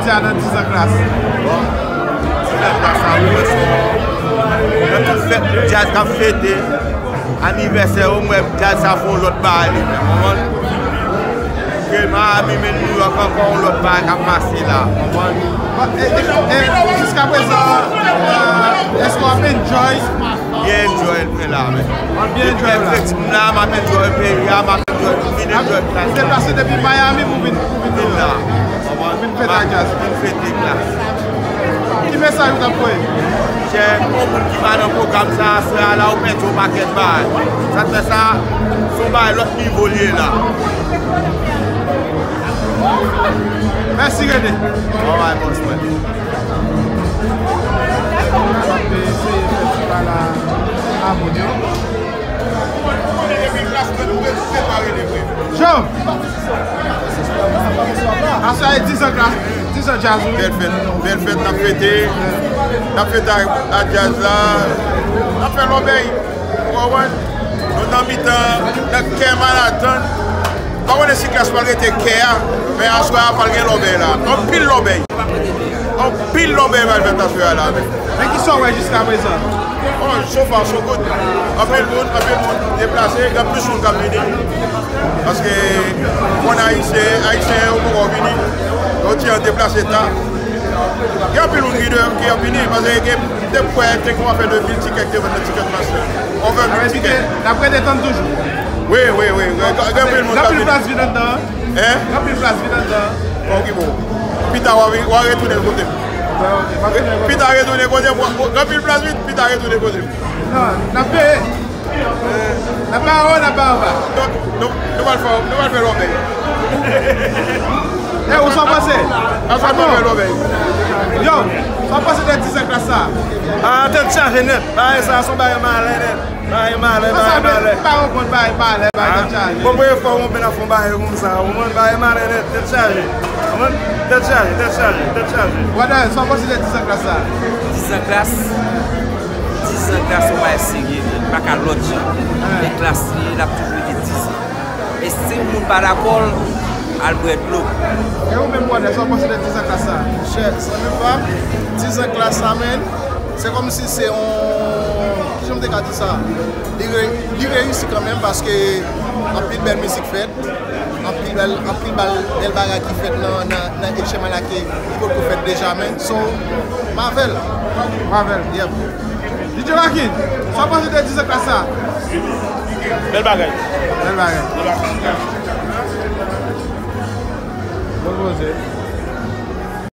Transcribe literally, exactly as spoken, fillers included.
Dja nan dizan Klass. Bon, dizan Klass sa, wi, mesye. Nan tout fèt djaz k ap fete, anivèsè yo, m wè djaz sa fè yon lòt bagay li menm, konprann? Ke Miami, men New York ankò, yon lòt bagay k ap pase la, konprann? Bon, e, e, e, jiska prezan, e, èske w ap enjoy? Byen enjoy l fè la, men. W ap byen enjoy la. Depi m la, m ap enjoy peyi a, m ap enjoy, vin enjoy Klass. Ou deplase depi Miami pou vin, pou vin la. Vin fete ak djaz. Vin fete Klass. Ki mesaj ou t ap voye? Chè, pou moun ki pa nan pwogram sa, aswè a la, ou pèdi yon pakèt bagay. Sa k fè sa, se yon bagay lòt nivo l ye la. Mèsi, Rene. Alright, boss man. N ap eseye fè ti bagay la a moun yo. Cho! Aswè a e dizan Klass, dizan djaz, wi. Bèl fèt, bèl fèt, n ap fete. N ap fete ak, ak djaz la. N ap fè lòbèy. Ou konprann? Nou nan mitan, nan kè Manhattan. M pa konnen si Klass pral rete kè a, men aswè a pral gen lòbèy la. Anpil lòbèy. Anpil lòbèy pral fèt aswè a la, men. Men kisa w wè jiska prezan? Oh, so far, so good. Anpil moun, anpil moun deplase, gen plis moun k ap vini. Paske moun ayisyen, ayisyen yo poko vini. Yo ti an deplase ta. Gen anpil moun ki de, ki ap vini, paske gen, m te kwè te gen yon afè de mil tikèt ki te vann nan Ticketmaster. Over mil tikèt. N ap rete tann toujou. Wi, wi, wi. Gen, gen anpil moun k ap vini. Gen anpil plas vide anndan. Hein? Gen anpil plas vide anndan. Ok, bon. Pita w a, w a retounen kote m. Pita retounen kote m. Gen anpil plas vide, pita retounen kote m. Non, n ap peye. N ap ba yo, n ap ba yo ba. Donk, nou, nou pral fè, nou pral fè lòbèy. E, ou sa w panse? N ap fè lòbèy. Yo, sa w panse de dizan Klass sa? Ah, tèt chaje nèt. Bagay sa, se yon bagay malè nèt. Bagay malè, bagay malè. Pa konprann bagay malè, bagay tèt chaje. Bon, premye fwa w konprann ap fè yon bagay konsa, w konprann, bagay malè nèt, tèt chaje. Konprann? Tèt chaje, tèt chaje, tèt chaje. Brother, sa w panse de dizan Klass sa? Dizan Klass, dizan Klass se yon bagay serye, li pa ka lòt jan. Men Klass li, l ap toujou rete dizan. E si yon moun pa dakò, al bwè dlo. E ou menm, brother, sa w panse de dizan Klass sa? Chè, zanmi pa m, dizan Klass sa, man, se kòmsi se yon, kijan m te ka di sa? Li re-, li reyisi kanmenm paske anpil bèl mizik fèt, anpil bèl, anpil bèl, bèl bagay ki fèt nan, nan, nan H M I la ke li potko fèt deja, man. So, m avè l. M avè l. Yep. D J Rocky, sa w panse de dizan Klass sa? Bèl bagay. Bèl bagay. Bèl bagay. Bon koze.